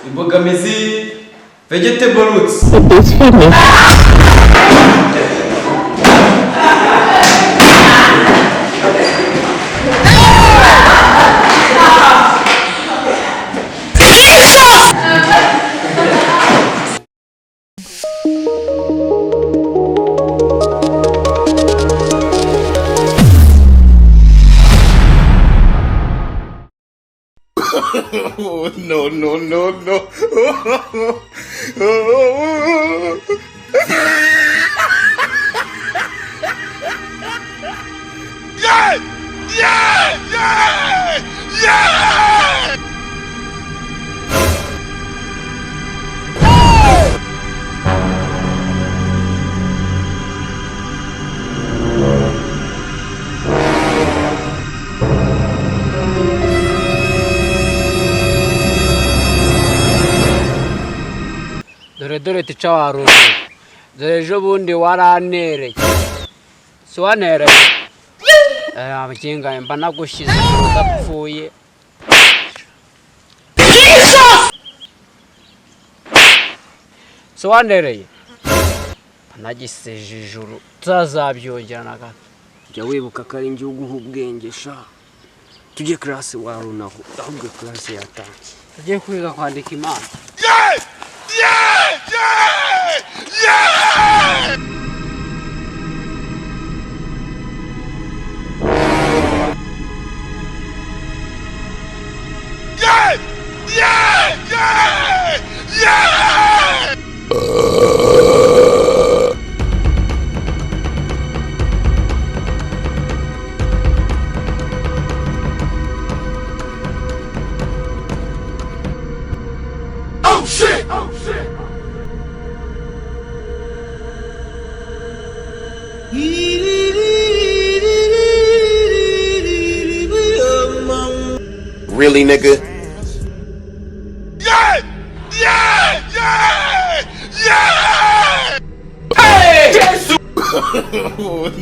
Imbogamizi, vegetable roots. It is finished. No, no, no, no. Yeah! Yeah! Yeah! Yeah! Dore, dore tica warungu, dore ejo bundi warantereye, si wanereye abakinga mba nagushyize udapfuye, si wanereye mba nagiseje ijuru, tutazabyongera na gato. Jya wibuka ko ari njye uguha ubwenge sha. Tujye class warunaho, ahubwo class yatangiye. Tugiye kwiga kwandika Imana. Yeah! Yeah! Yeah! Yeah! Yeah! Yeah! Yeah! Yeah! Oh shit! Oh shit! Really, nigga? Yeah! Yeah! Yeah! Yeah!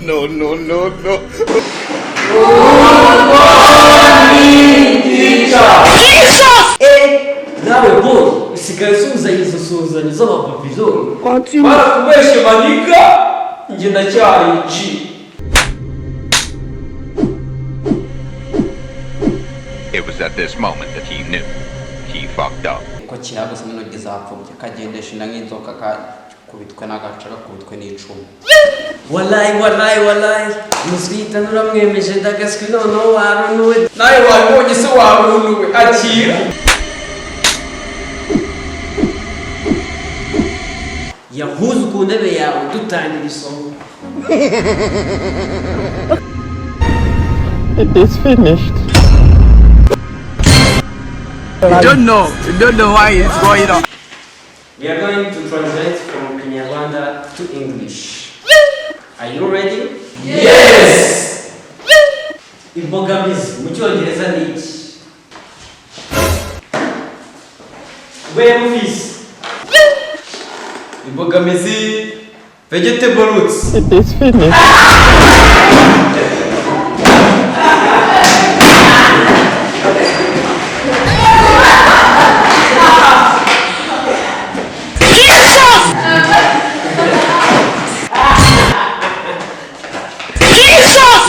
No, no, no, no. Nawe boy, usigaye usuhuzanya izo suhuzanyo z'abapapizoro. Barakubeshe maniga, njye ndacyari G. It was at this moment that he knew. He fucked up. Ko kiraguze n'intoki zapfubye, kagendesha inda nk'inzoka, kakubitwe n'agaca, gakubitwe n'icumu. Walayi, walayi, walayi, muswita nuramwemeje, ndagaswi noneho warunuwe. Nawe wabibonye se warunuwe, akira. Yahuze ku ntebe yawe, dutangira isomo. It is finished. You don't know, you don't know why it's going on. We are going to translate from Kinyarwanda to English. Are you ready? Yes. Imbogamizi mu Cyongereza ni iki? Rwemufisi. Imbogamizi, vegetable roots. It is finished.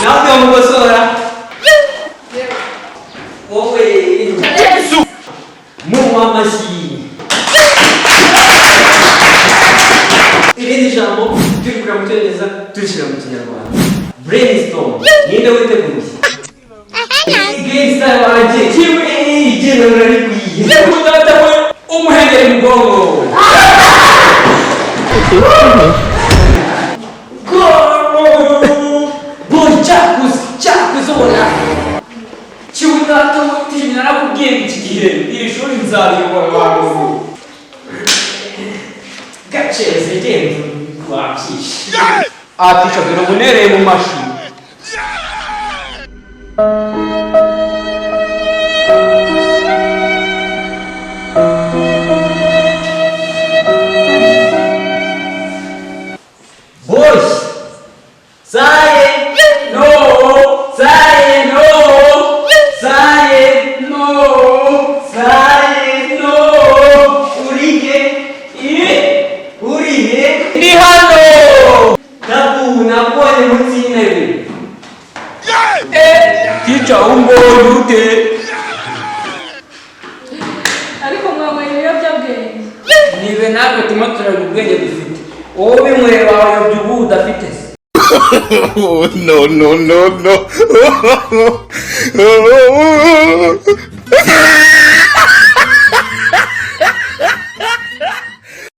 Nawe mukosora wowe, munywa amashyi. Irindi jambo turikura mu Cyongereza turishyira mu Kinyarwanda, brainstorm. Ninde witeguye? Gangster wanjye kimwe igenda rurarikwiye. Data we, umuhengeri mu bwonko. It is finished. Boy, cyakuze, cyakuze ubona. Kiwe data we, tinya, narakubwiye iki gihe iri shuri nzariyobora abantu. Gaceze, genda wabyishe. Atisha, dore ubunereye mu mashu. Boy, saye No. Saye. No. Saye. No. Saye. No. Nakubonye munsi y'intebe. Teacher, umbonye ute? Ariko mwanyweye ibiyobyabwenge? Nibe natwe turimo turareba ubwenge dufite, wowe ubinyweye wayobya ubu udafite se. Oh, no, no, no, no.